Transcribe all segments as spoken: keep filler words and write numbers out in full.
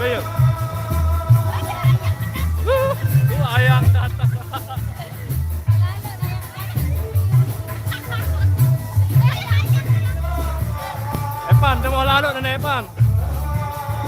Ayo. Ayang datang. Epan, temu lalu dan Epan.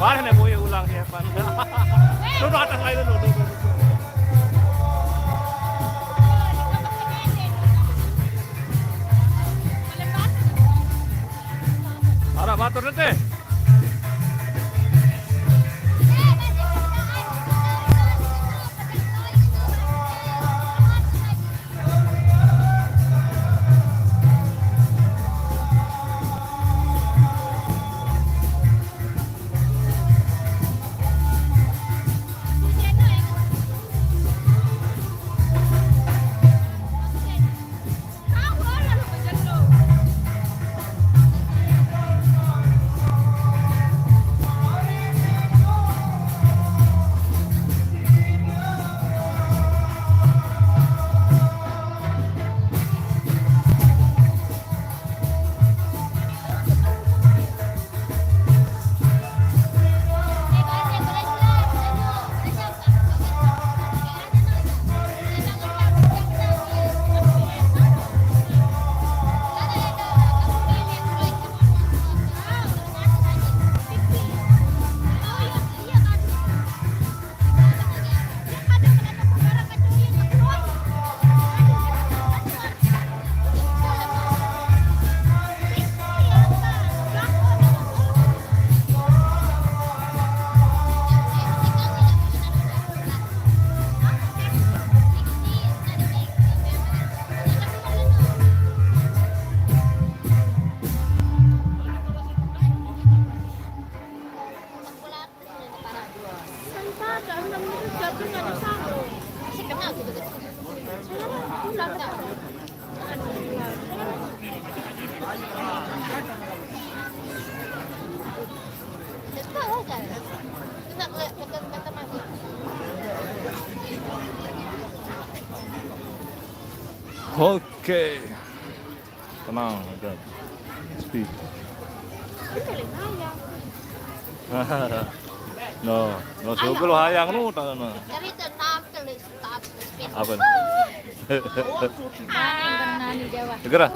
Mana nih boy ulang si Epan? Duduk atas aja dulu. Duduk, duduk. Ada batur nanti. Oke. Tenang aja. Sepi. No, no, suka lo hayang no, tangan no. Tapi tenang, tulis status. Apa? Nani, nani, Jawa. Segera.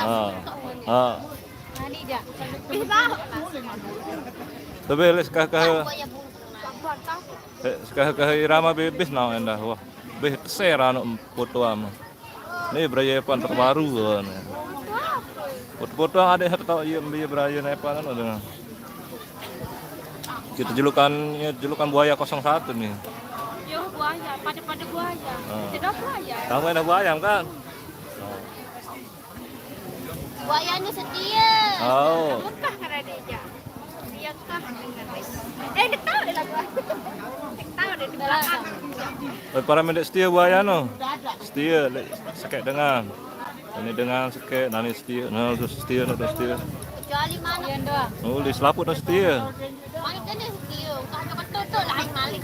Ah. Ah. Tapi les kah kah. Eh, sekah kah irama bebis na endah. Wah, beh keser anu foto ama. Ni beraya Epan terbaru ni. Foto-foto ada yang tahu iya, iya beraya Epan kan ada. Kita julukan, ya, julukan buaya kosong satu nih. Yo buaya, pada-pada buaya. Ah. Tidak buaya. Kamu ada buaya kan? Buayanya setia. Oh. Mekah karena dia. Dia kah? Eh, dia tahu dia lagu. Dia tahu dia di belakang. Eh, para mendek setia buaya no. Setia, dek, sekek dengan. Ini dengan sekek, nani setia, nah, terus setia, nah, terus setia. Kecuali mana? Setia doang. Oh, di selaput no setia. Mana dia setia? Kalau betul tu lain malik.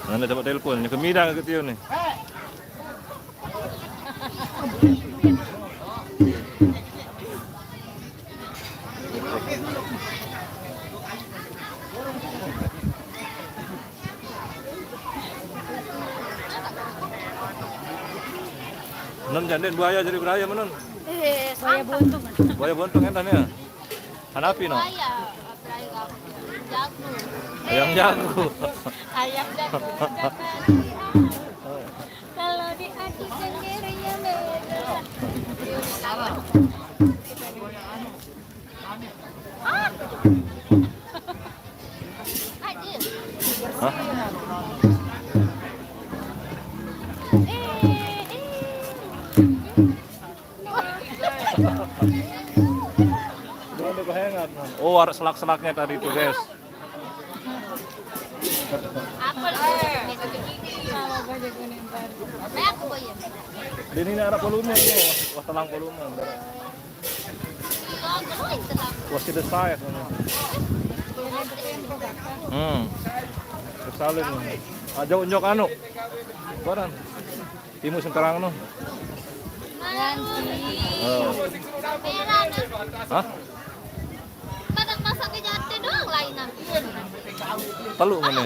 Mana dapat telepon? Ni kemidang ke setia ni. Nun, jandin buaya jadi beraya menun. Eh, buaya buntung. Buaya buntung entan ya. Hanapi no? Buaya, beraya jago. Ayam jago. Ayam jago. Kalau diadu sendiri ya beda. Hah? Oh, ada selak-selaknya tadi tuh, guys. Apa lagi? Ini, ini ada volume ini. Wah, telang volume. Wah, si the size ini. Hmm. Kesalin. Aja unjuk anu. Badan. Timu sengkerang no. Hah? Pada masak ke jatuh doang lain ah. Telu mana?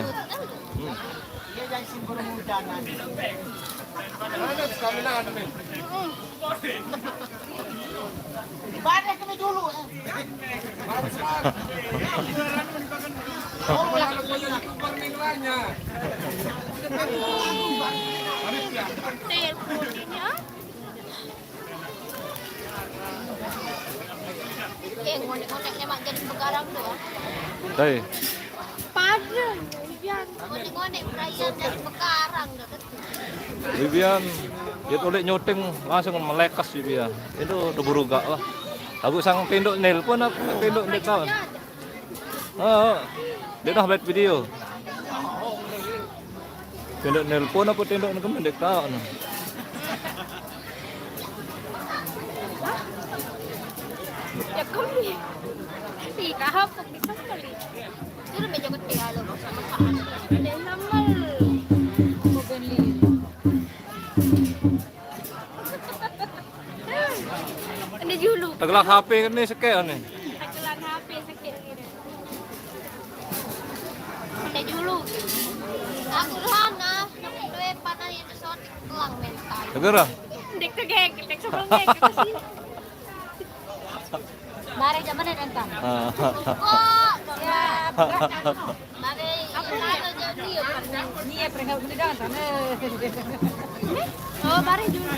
Ibadah kami dulu. Teleponnya. Eh, ngonek-ngonek lemak jadi begarang tu. Hei. Pada, Bian. Ngonek-ngonek perayaan jadi begarang dah. Bibian, dia tulik nyuting langsung melekas Bibian. Itu udah berugak lah. Aku sang tinduk nelpon apa tinduk nelpon. Ah, dia dah buat video. Tinduk nelpon apa tinduk ni kemendek tak no. Ya kami. Ih, kahap kok di sana kali. Itu udah meja gede ya lo. Ada sambal. Mau beli. Ini dulu. Tegelak H P ni sekek ni. Tegelak H P sekek ni. Ini dulu. Aku Hana, aku dua panah yang besar telang mental. Tegar ah? Dek tegek, dek sebelum dek. Mari zaman ada entah. Ah. Kok? Ya, berat kan? Mari, apa ya? Dia pernah, dia pernah beli dah sana. Oh, mari dulu.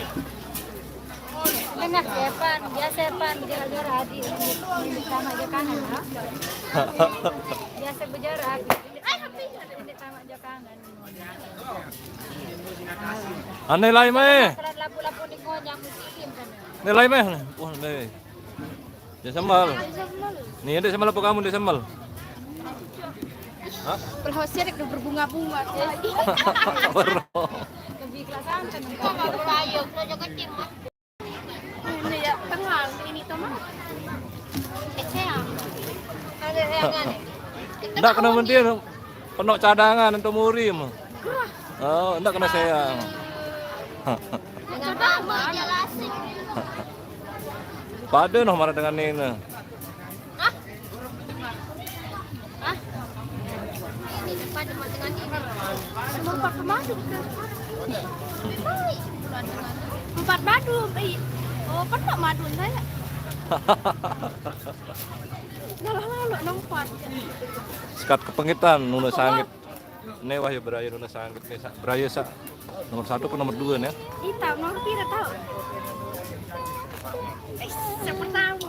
Enak ya, Pan. Biasa ya, Pan. Dia ada radi. Minta sama aja kangen, ha? Biasa berjarak. Minta sama aja kangen. Aneh lai mai. Lapu-lapu ni kau nyamuk sini kan. Ni lai mai. Wah, ni. Dia sambal. Ni ada sambal apa kamu dia sambal? Hah? Pelahosnya itu berbunga-bunga. Bro. Lebih kelas santan. Kau mau ayo, kau jaga tim. Ini ya, tengah ini tuh mah. Keceang. Ada yang aneh. Ndak kena mentir, penuh cadangan untuk muri mah. Oh, ndak kena sayang. Dengan mama jelasin. Pada noh marah dengan Nina. Hah? Hah? Ini depan depan dengan ini. Semua empat madu ke? Empat madu, baik. Oh, pernah madu saya. Dah lama lo nampak. Sekat kepengitan, nuna sangit. Nih wah ya beraya nuna sangit nih, sa-, beraya sa-, nomor satu ke nomor dua nih? Hitam, nomor pira tahu? Eh, yang pertama.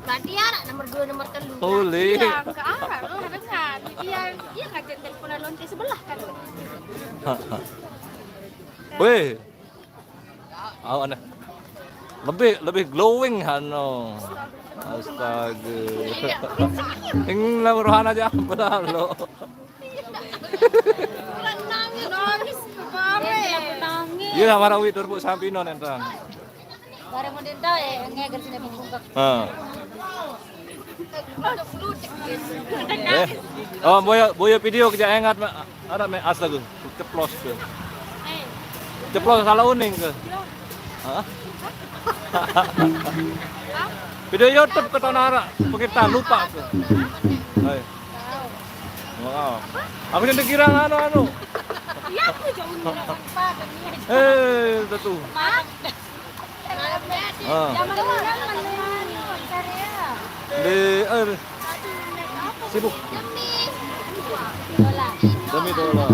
Berarti ya, anak nomor dua, nomor telu. Boleh. Iya, ke arah lo dengan. Iya, iya ngajen teleponan lonte sebelah kan. Weh. Awak nih. Lebih, lebih glowing hano. Astaga. Ing lah rohana aja apa lo. Iya, marah wit turbo sampino nentang. Barang mau denta ya, ngeger sini bungkak. Ha. Eh. Oh, boya, boya video kerja engat, Mak. Ada me astaga, ceplos ke. Ceplos salah uning ke. Hah? Video YouTube ke tanah arak, pengitan lupa ke. Hai. Wow. Aku yang dikira anu anu. Iya, aku jauh. Eh, tentu. Ah. Di, eh, sibuk. Demi dolar.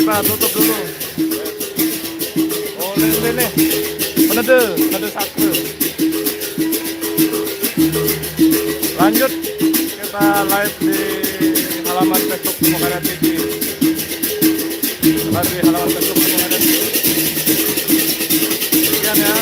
Kita tutup dulu. Oh, ini, ini, ini. Penede, penede sakti. Lanjut, kita live di halaman Facebook Pemuda T V. Live di halaman Facebook Pemuda T V. Sekian ya.